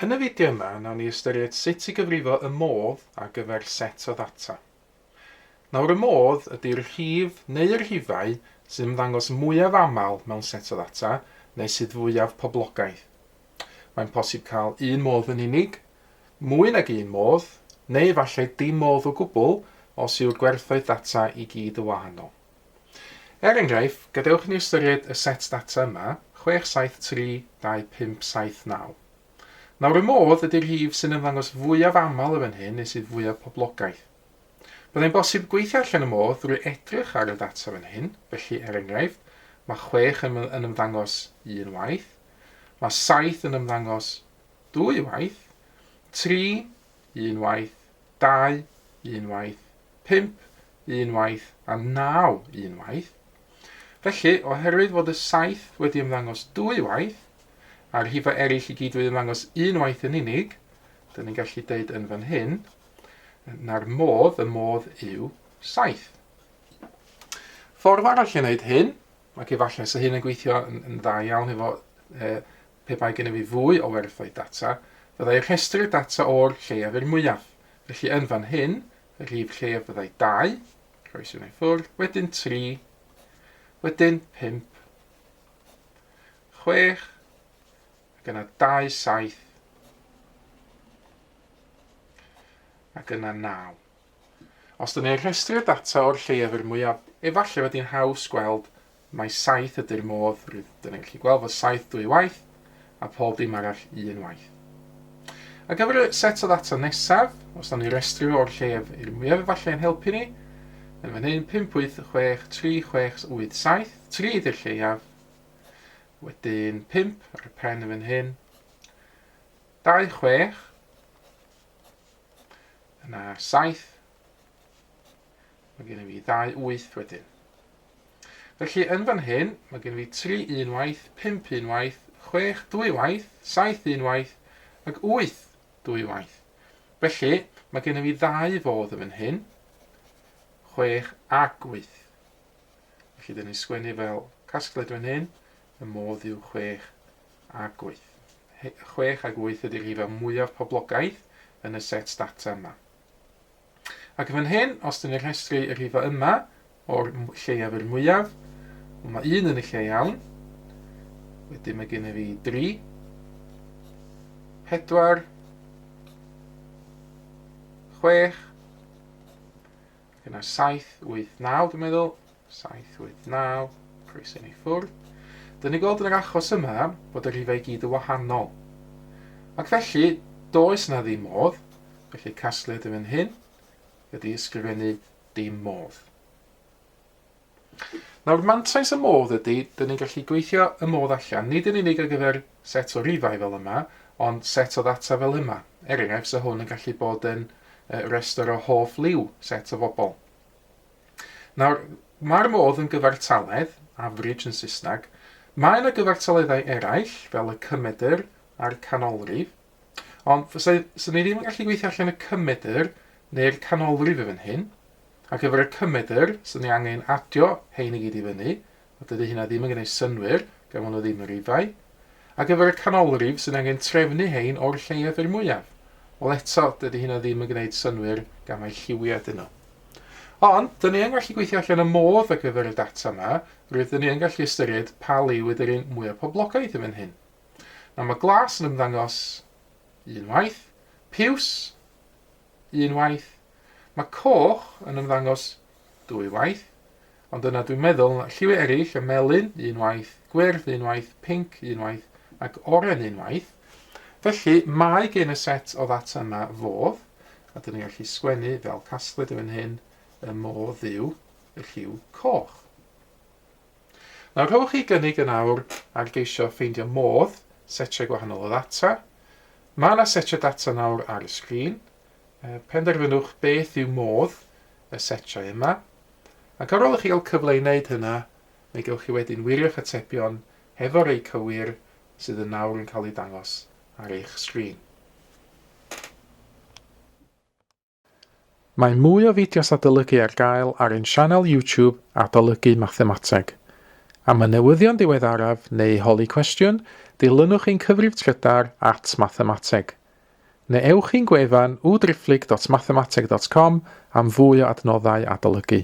Yn y fideo yma, nawn ni ystyried sut i gyfrifo y modd ar gyfer set o ddata. Nawr y modd ydy'r rhif neu'r rhifau sy'n ymddangos mwyaf aml mewn set o ddata neu sydd fwyaf poblogaidd. Mae'n posib cael un modd yn unig, mwy nag un modd, neu efallai dim modd o gwbl os yw'r gwerthoedd data i gyd yn wahanol. Er enghraifft, gadewch i ni ystyried y set data yma, 6, 7, 3, 2, 5, 7, 9. Nawr y modd ydy'r rhif sy'n ymddangos fwyaf aml yn fan hyn neu sydd fwyaf poblogaidd. Byddai'n bosib gweithio allan y modd drwy edrych ar y data fan hyn, felly er enghraifft, mae 6 yn, yn ymddangos un waith, mae 7 yn ymddangos dwy waith, 3 un waith, 2 un waith, 5 un waith a 9 un waith. Felly, oherwydd fod y 7 wedi ymddangos dwy waith, a'r rhifau eraill i gyd wedi ymddangos un waith yn unig, dyn ni'n gallu deud yn fan hyn, na'r modd, y modd yw 7. Ffordd arall i wneud hyn, ac efallai sa hyn yn gweithio yn, yn dda iawn efo e, pe bai gennym fi fwy o werthoedd data, fyddai rhestru'r data o'r lleiaf i'r mwyaf. Felly yn fan hyn, y rhif lleiaf fyddai 2, croesi hwnna i ffwrdd, wedyn 3, wedyn 5, 6, ac yna 2, 7, ac yna 9. Os dyn ni'n rhestru'r data o'r lleiaf i'r mwyaf, efallai fod hi'n haws gweld mai 7 ydy'r modd, rydyn ni'n gallu gweld fod 7 dwy waith a pob dim arall un waith. Ar gyfer y set o ddata nesaf, os nawn ni restru o'r lleiaf i'r mwyaf efallai yn helpu ni, yn fan hyn 5, 8, 6, 3, 6, 8, 7, 3 ydy'r lleiaf, wedyn 5 ar y pen yn fan hyn, 2, 6, Yna 7. Mae gen i fi ddau 8 wedyn. Felly yn fan hyn, mae gen i fi 3 un waith, 5 un waith, 6 dwy waith, 7 un waith ac 8 dwy waith. Felly, mae gen i fi ddau fodd yn fan hyn, 6 ac 8. Felly, dyn ni'n sgwennu fel casgliad fan hyn, y modd yw 6 ac 8. 6 ac 8 ydy'r rhifau mwyaf poblogaidd yn y set data yma. Ac yn fan hyn, os dyn ni'n rhestru y rhifau yma, o'r lleiaf i'r mwyaf, wel mae un yn y lle iawn, wedyn mae gen i fi 3, 4, 6, Ac yna 7, 8, 9, dwi'n meddwl. 7, 8, 9, croeso ni ffwrdd. Dyn ni'n gweld yn yr achos yma bod y rhifau i gyd yn wahanol. Ac felly, does yna ddim modd, felly casgliad yn fan hyn ydy ysgrifennu dim modd. Nawr, mantais y modd ydy, dyn ni'n gallu gweithio y modd allan, nid yn unig ar gyfer set o rifau fel yma, ond set o ddata fel yma. Er enghraifft, sa hwn yn gallu bod yn restr o hoff liw set o bobl. Nawr, mae'r modd yn gyfartaledd, average yn Saesneg. Mae yna gyfartaleddau eraill, fel y cymedr a'r canolrif, ond fysai, swn i ddim yn gallu gweithio allan y cymedr neu'r canolrif yn fan hyn. Ar gyfer y cymedr, swn i angen adio hein i gyd i fyny, a dydy hynna ddim yn gwneud synnwyr, gan fod nhw ddim yn rifau. Ar gyfer y canolrif, swn i angen trefnu hein o'r lleiaf i'r mwyaf. Wel eto, dydy hynna ddim yn gwneud synnwyr gan mai lliwiau ydyn nhw. Ond, dyn ni yn gallu gweithio allan y modd ar gyfer y data yma, rydyn ni yn gallu ystyried pa liw ydy'r un mwyaf poblogaidd yn fan hyn. Nawr mae glas yn ymddangos un waith, piws un waith. Mae coch yn ymddangos dwy waith, ond yna dwi'n meddwl lliwiau eraill, y melyn un waith, gwyrdd un waith, pinc un waith ac oren un waith. Felly mae gen y set o ddata yma fodd, a dyn ni'n gallu sgwennu fel casgliad yn fan hyn, y modd yw y lliw coch. Nawr rhowch chi gynnig yn awr ar geisio ffeindio modd setiau gwahanol o ddata. Mae yna setiau data nawr ar y sgrin. Penderfynwch beth yw modd y setiau yma. Ac ar ôl i chi gael cyfle i wneud hynna, mi gewch chi wedyn wirio'ch atebion hefo rei cywir sydd yn nawr yn cael eu dangos ar eich sgrin. Mae mwy o fideos adolygu ar gael ar ein sianel YouTube Adolygu Mathemateg. Am y newyddion diweddaraf neu holi cwestiwn, dilynwch ein cyfrif trydar at mathemateg. Neu ewch i'n gwefan www.mathemateg.com am fwy o adnoddau adolygu.